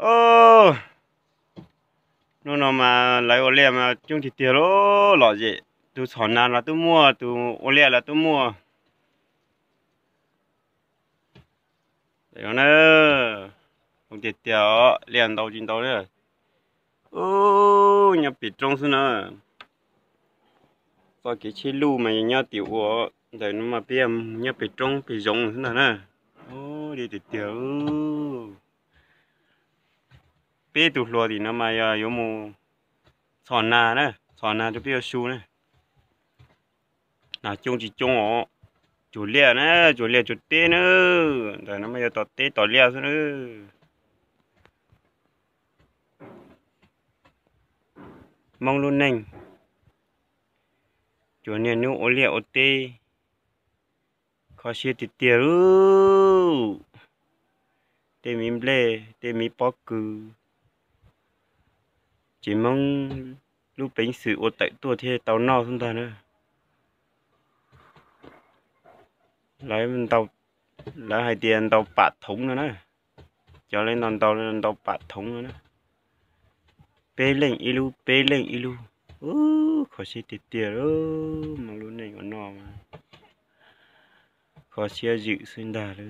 Hnub no mas lawv ua liaj mas coob tiag tiag lauj, lom zem, tus txhom nas los twb muaj, tus ua liaj los twb muaj. Na, zoo tiag tiag os, liaj ntau tsis ntau na. Ub, nyob pem roob xwb na. Txoj kev tsheb luj mas nyob tim ua ntawm no mas peb nyob pem roob pem zoov xwb ntag na. Ub, li tiag tiag. Peb tus hluas tim no mas yog yuav mus txhom nas na, txhom nas rau peb ua su na. Nas coob tsis coob os. Cuag liaj na, cuag liaj cuag teb na. Ntawm no mas yog tom teb tom liaj xwb na. Hmoob lub neej, cuag niaj hnub ua liaj ua teb, kho siab tiag tiag lauj. Tej miv nplej, tej miv pob kws, ces Hmoob lub peev xwm ua tawm tuaj thiaj tau noj xwb ntag na. Lawv hais tias ntaus pam thoov no na, cov lawv ntaus ntaus pam thoov no na. Peb leej ib lub, peb leej ib lub. Ub, kho siab tiag tiag lauj, Hmoob lub neej ua noj mas kho siab zwm xwb ntag lauj.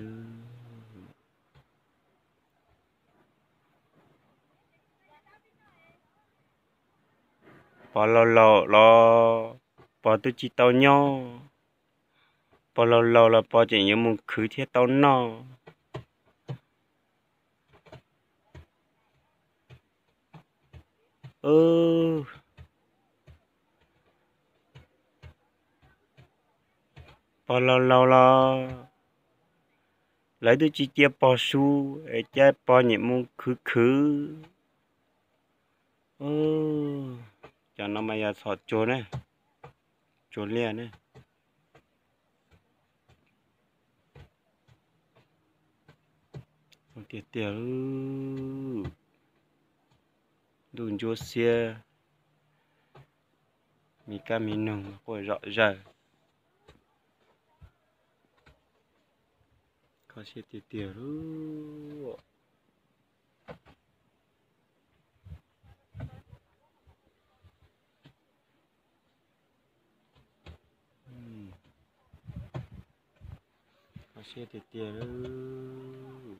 Pog laus laus los pog twb tsis tau nyob, pog laus laus los pog tseem yuav mus khwv thiaj tau noj. Pog laus laus los lawv twb tsis cia pog su, es cas pog nyiam mus khwv khwv. Cov no mas yog txhom tsuag na, tsuag liaj na. Tiag tiag, ntuj ntsuab xiab, me kab me noog quaj zom zaws. Kho siab tiag tiag lauj. Kho siab tiag tiag lauj.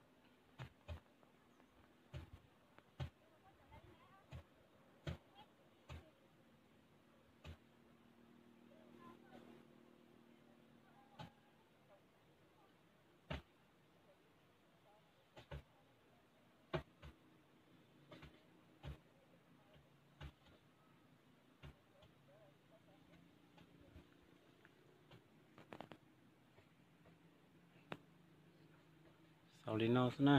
Xaus li no xwb na.